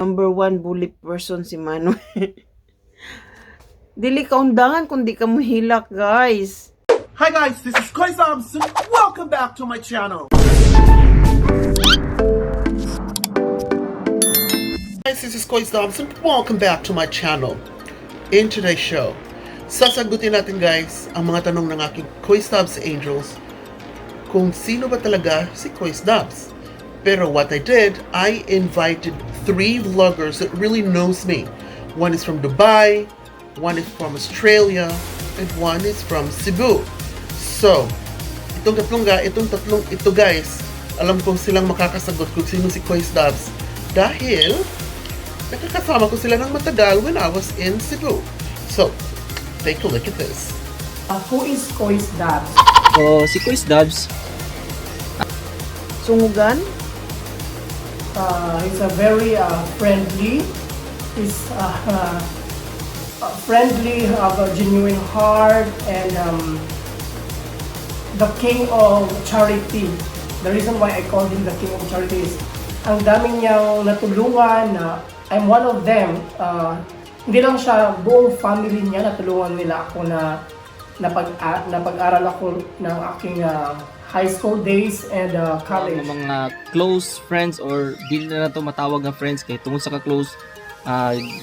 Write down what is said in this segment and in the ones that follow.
Number one bully person si Mano. Dili ka undangan kung di ka mohilak, guys. Hi guys, this is Kuys Dabs and welcome back to my channel. Guys, this is Kuys Dabs and welcome back to my channel. In today's show, sasagutin natin guys ang mga tanong ng aking Kuys Dabs Angels kung sino ba talaga si Kuys Dabs. Pero what I did, I invited 3 vloggers that really knows me. One is from Dubai, one is from Australia, and one is from Cebu. So, itong tatlong ito guys, alam kong silang makakasagot kung sino si Kuys Dabs dahil nakakasama ko sila ng matagal when I was in Cebu. So, take a look at this. Who is Kuys Dabs? So, si Kuys Dabs, Sungugan? He's a very friendly. He's friendly, have a genuine heart, and the king of charity. The reason why I called him the king of charity is ang daming niyang natulungan na I'm one of them. Hindi lang siya, buong family niya natulungan nila ako na napag-aral ako ng aking high school days and college. mga close friends or di na to matawag na friends kay tungod sa ka-close,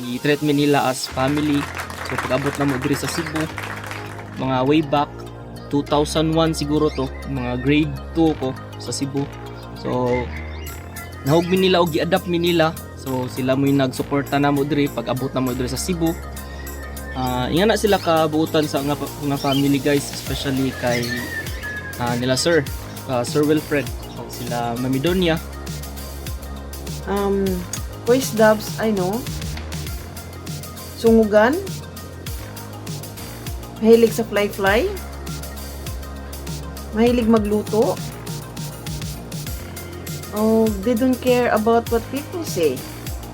i-treat me nila as family. So pag-abot na mo diri sa Cebu, mga way back 2001 siguro to, mga grade 2 ko sa Cebu. So nahog mi nila og gi-adapt mi nila. So sila mo yung nagsuporta na mo diri pag-abot na mo diri sa Cebu. Inga na sila kabuutan sa nga family guys, especially kay nila Sir Wilfred, sila Mami Donia. Kuys Dabs, I know. Sungugan? Mahilig sa fly-fly? Mahilig magluto? Oh, they don't care about what people say.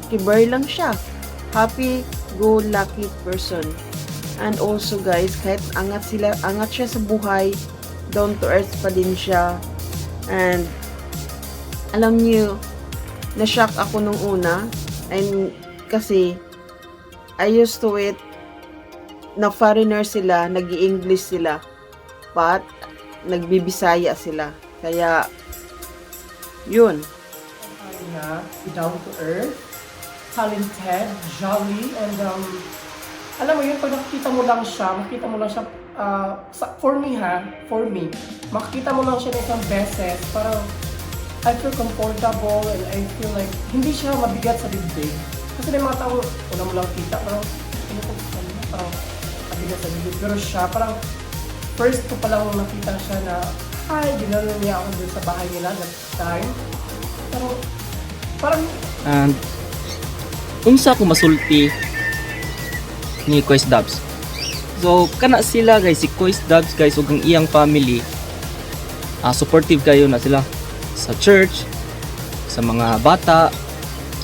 Kibar lang siya. Happy-go-lucky person. And also guys, kahit angat siya sa buhay, down to earth pa din siya. And alam niyo, na-shock ako nung una, and kasi I used to it na foreigner sila, nag-i-English sila, but nagbibisaya sila. Kaya yun. Down to earth, talented, jolly, and alam mo yun, pag makita mo lang siya, for me, makikita mo lang siya na isang beses, parang I feel comfortable and I feel like hindi siya mabigat sa dibdib. Kasi may mga tao, una mo lang kita, parang mabigat sa dibdib. Pero siya, parang first ko palang nakita siya na, hi, ginano niya ako dun sa bahay nila that time. Parang And unsa ko masulti ni Kuys Dabs. So kana sila guys, si Kuys Dabs guys ug ang iyang family, supportive kayo na sila sa church, sa mga bata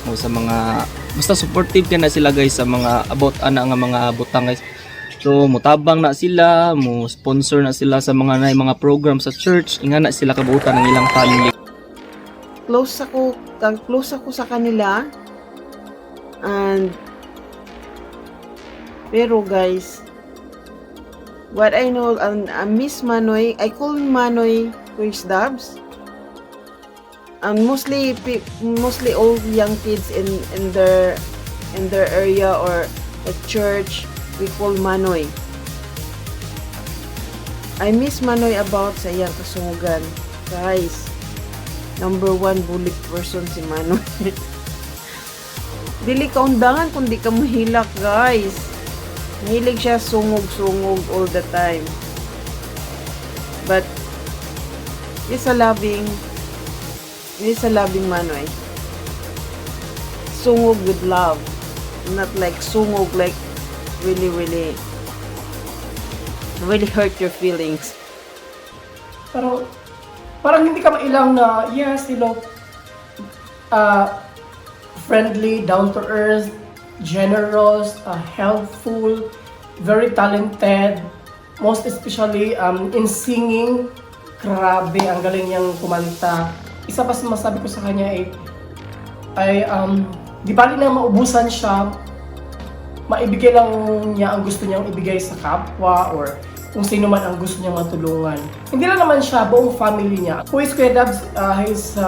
o sa mga basta supportive ka na sila guys sa mga about ana nga mga butang guys. So mutabang na sila, mo sponsor na sila sa mga program sa church, inga na sila kabuutan ng ilang family. Close ako sa kanila. And pero guys, what I know, Miss Manoy, I call Manoy Kuys Dabs. And mostly all young kids in their area or at church, we call Manoy. I miss Manoy about sa iyang kasungugan. Guys, number one bully person si Manoy. Dili ka undangan kung di ka mahilak, guys. Mahilig siya sungog all the time. But he's a loving Manoy. Sungog with love. Not like sungog like really hurt your feelings. Parang hindi ka mailang na, yes, friendly, down to earth, generous, helpful, very talented, most especially in singing. Grabe, ang galing niyang kumanta. Isa pa masabi ko sa kanya ay Di bali na maubusan siya, maibigay lang niya ang gusto niyang ibigay sa kapwa or kung sino man ang gusto niyang matulungan. Hindi lang naman siya, buong family niya. Kuys Dabs, he's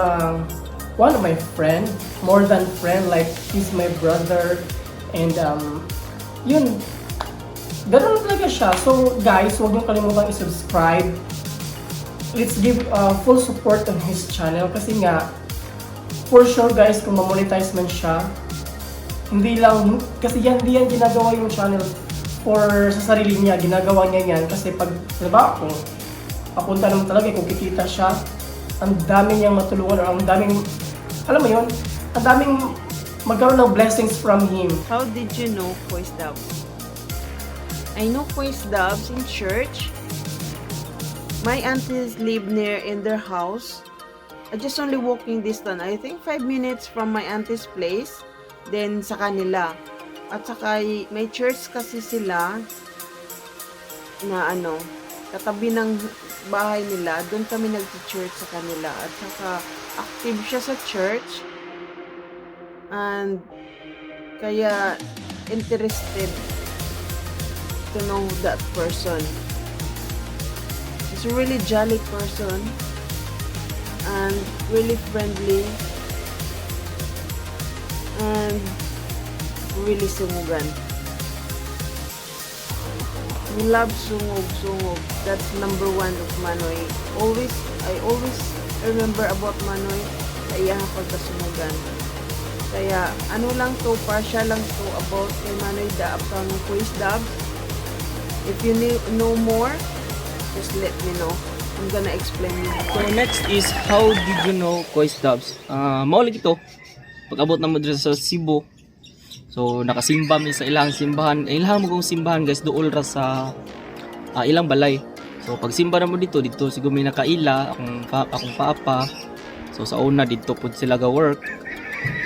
one of my friend, more than friend, like he's my brother. And yun, ganun talaga siya. So guys, huwag niyong kalimutan i-subscribe. Let's give full support on his channel kasi nga, for sure guys, kung ma-monetize man siya, hindi lang, kasi hindi yan ginagawa yung channel for sa sarili niya, ginagawa niya yan kasi pag, diba, kung papunta naman talaga, kung kikita siya, ang dami niyang matulungan, or ang daming, alam mo yun, ang daming magkaroon ng blessings from him. How did you know Kuys Dabs? I know Kuys Dabs in church. My aunties live near in their house. I just only walking distance. I think 5 minutes from my auntie's place. Then sa kanila. At saka may church kasi sila na katabi ng bahay nila. Doon kami nag-church sa kanila. At saka active siya sa church. And kaya interested to know that person. He's a really jolly person and really friendly and really sungugan. We love sungog. That's number one of Manoy. I always remember about Manoy sa iyang pagkasungugan. Kaya ano lang to, partial lang to about kay Manoy kang Kuys Dabs. If you know more, just let me know. I'm gonna explain you. So next is how did you know Kuys Dabs? Maulig ito. Pag-abot na mo dito sa Cebu. So nakasimba mi sa ilang simbahan. Ilang mo kong simbahan guys dool ra sa ilang balay. So pag simba na mo dito siguro may nakaila akong papa. So sa una dito pud sila ga work.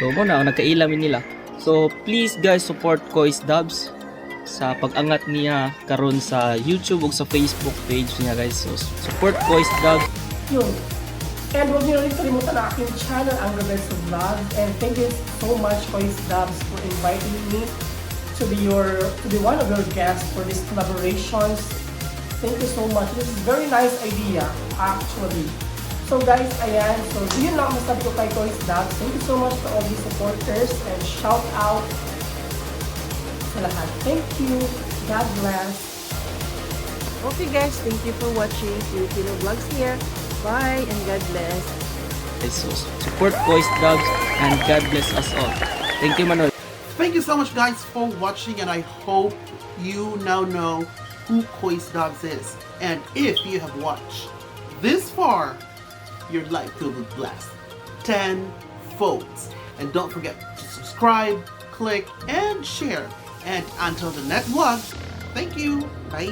So mo na nagkaila mi nila. So please guys support Kuys Dabs sa pag-angat niya karon sa YouTube ug sa Facebook page niya guys. So support Kuys Dabs. Yun. And huwag niyo rin kalimutan ang aking channel, ang Roberto Vlog. And thank you so much, Kuys Dabs, for inviting me to be one of your guests for these collaborations. Thank you so much. This is a very nice idea, actually. So guys, ayan. So yun lang ang masabi ko kay Kuys Dabs. Thank you so much for all these supporters and shout out sa lahat. Thank you. God bless. Okay guys, thank you for watching Filipino Vlogs here. Bye and God bless. So support Kuys Dabs and God bless us all. Thank you Manuel. Thank you so much guys for watching, and I hope you now know who Kuys Dabs is. And if you have watched this far, your life will be blessed 10-fold. And don't forget to subscribe, click, and share. And until the next vlog, thank you. Bye.